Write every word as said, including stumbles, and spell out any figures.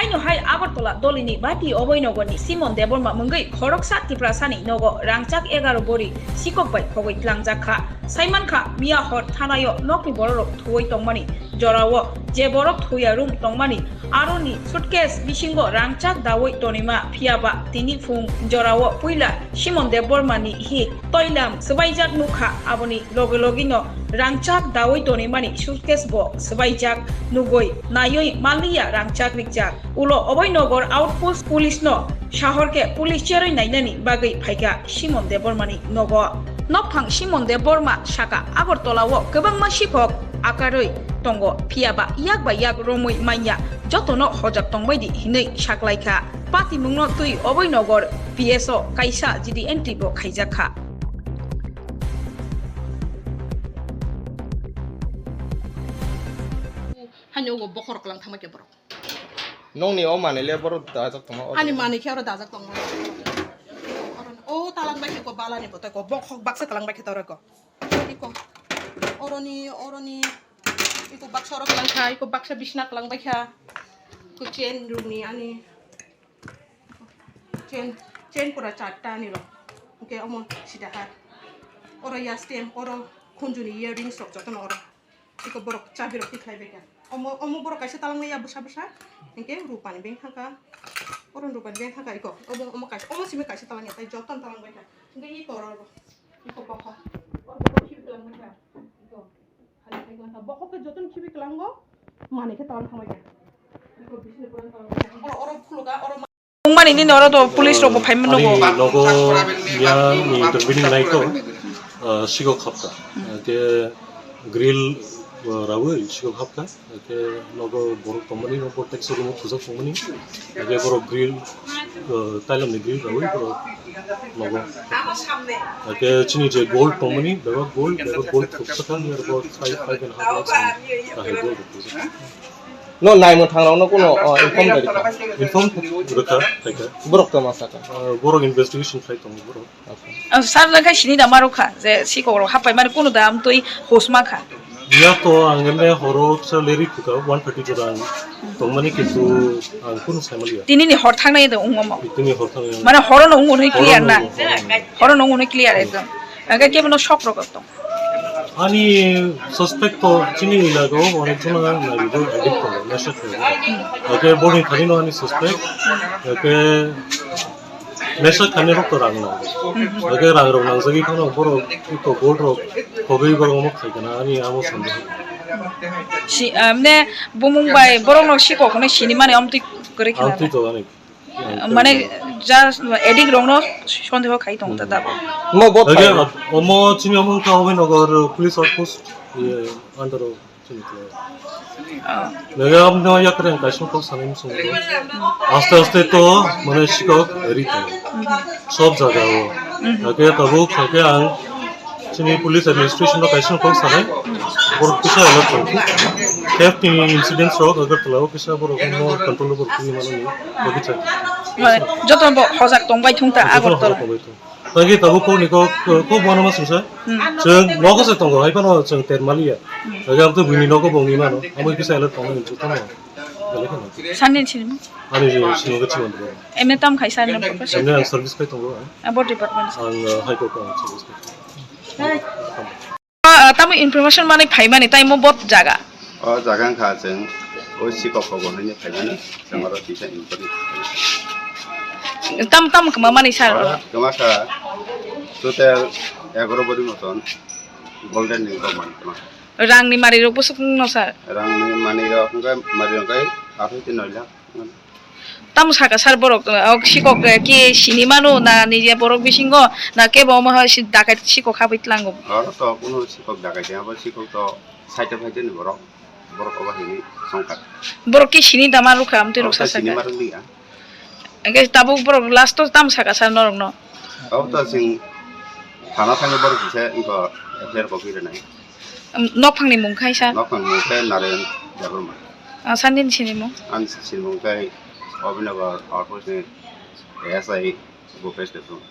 Haino hai Agartala Dolini Bati Oboinogorni Simon Debbarma mungwi khoroksa Tiprasani nogo rangchak egaroh bori sikok bai khogwi tlangjak kha. Saimankha, miya hor thanaio nokni bororok thuwi tongmani jorao je borok thuya room tongmani aroni suitcase bisingo rangchak dawi tonima, phiyaba tini phung jorao puila Simon Debbarmani hi toilam swbaijak nukha, aboni loge logino rangchak dawi tonimani suitcase bo swbaijak nugwi naiwi manliya rangchak rikjak. Ulo Oboinogar outpost police no sahorkhe police cherwi nainani bagwi phaikha Simon Debbarmani nogo. Nokphang Simon Debbarma saka Agartala o kwbangma sikhok akarwi tongo, phiyaba yak bai yak romwi manya jotono hojak tongbaidi hinwi saklaikha. Patimungno twi Oboinogar P S O kaisa G D entry bo khaijakha. Haino ugo bokhorok lang thangma khe borok. Nongni o manwi le borok dajak tongma o Ani jaga. Manwi khe oro dajak tongma. Oro, o talang bai khe ko balani bo tei ko bokhok baksa talang bai khe toro ko. Iko. Oroni, oroni. Iko baksa oro kalang kha, iko baksa bisna kalang bai kha. Ko chain rukni ani. Chain, chain pura charta ani ro. Oke, omo sida ha. Oro ya stem, oro khunjuni earrings rok jotono oro. Iko borok chabi rok tikhlai bai kha. Omo, omo borok kaisa talangmaya bwsa bwsa. Hinkhe rupani bank thangkha. Oro rupani bank thangkha iko. Omo, omo kaisa, omo simi kaisa talangya tai jotono talang bai kha. Hinkhe iko oro, iko bokha. Oro bokha khibi talang bai kha. Iko. Khali khai talang kha. Bokha khe jotono khibi talango. Mani khe talang thangbai kha. Iko bisini pura talang bai kha. Oro, oro khuluga, oro ma- Wngmani nini oro to police rok bo phaima nugo. Ani nogo miyani intervening naito, ah, sikok hapkha. Ke grill, ah, rawi sikok hapkha. Ke nogo borok tongmani, nogo taxi room o thujak tongmani. Ke borok grill, ah, tailam ni grill rawi borok nogo. Ke chini je gold tongmani, bebak gold, bebak gold thuksa kha, ni aro five, five and a half lakhs ni kahai gold thuksa. No naimung thangrokno kuno, o, inform bai rikha? Inform rikha, khaikha. Borok tamo sakha? O, borok investigation khai tongo borok. Acha. O, sir, nang khai sini da marukha je sikok rok hapai mani kuno da amtwi hos mankha. Ya to ang emne horo kisa leri khuka one thirty jora ang tongmani kintu ang kuno saimaliya. Tini ni hor thangnai da ungmo mo. Tini hor thangnai. Mane horo no ungo ni clear na. Horo no ungo ni clear ekdom. Ang khe kebo no shock rok tong. Ani suspect to chini ilago onek jona narigo addict tongo, nesha tongo. Ake boni thani no ani suspect, ake nesha khani rok to rang nango. Ake rang rok nangjagwi phano borok to gold rok khogwi borok omo khai kana ani amo sandi. Si, amne bumung bai borok no sikok no sini mani amtwi kwrwi khna. Amtwi to ani. Mane just addict rokno sondeho khai tong ta dabo. Mo bot Oke, khai. Omo chini omo wngkha Oboinogar police outpost, iye, under o chini khe. Oh. Nega amno yakreng kaisa kok sanai musungo. Aste aste to mane sikok eri tong. Sob jaga o. Oke, tabuk khe ang Chini police administration no kaisa kok sanai, borok kisa alert tong. Theft ni incidents rok Agartala o kisa borok no control o borok twi mano ni, bagi chai. Joto bo hojak tong bai thung ta Agartala. Tagi tabuk kok ni kok, kok bono ma sungsa. Hmm. Chwng nogo se tongo, hai phano chwng ter maliya. Hmm. Tagi ang to buini nogo bongni mano, amo kisa alert tong ni joto no. Sani chini. Ani chini go chimon. Emne tam khai sani. Emne ang service khai tongo. Abo department. Ang, uh, High Court ang service khai. Ah, tamo information mani phaimani, tai mo bot jaga? O jaga wngkha chwng o sikok kobo hwnwi phaimani, chwng oro kisa inquiry. Tam, tam kwma mani sir? Kwma kha total egaro body moton golden ni rok mani kwma. Rang ni mari rok bwswk no sir? Rang ni mani rok wngkha mari rok wngkha athai twi noi lakh. Tamo saka sir borok, uh, ok sikok, uh, khe sini mano na nije borok bisingo na kebo omo hai si dakai sikok habwi tlango? Oro to kuno sikok dakai tei abo sikok to side o phaiteni borok, borok obo hini songkha. Borok khe sini da ma rukha amtwi ruksa saka. Sini ma rwliya. Hingke tabuk borok last o tamo saka sir norok no? Abo to chwng thana thangwi borok kisa wngkha F I R copy rwnai. Um, nokphangni mung khai sir? Nokphangni mung khe Narayan Debbarma. Ah, sir nini sinimung? Ani sinimung khe Abhinagar outpost ni A S I Bhupesh Debbarma.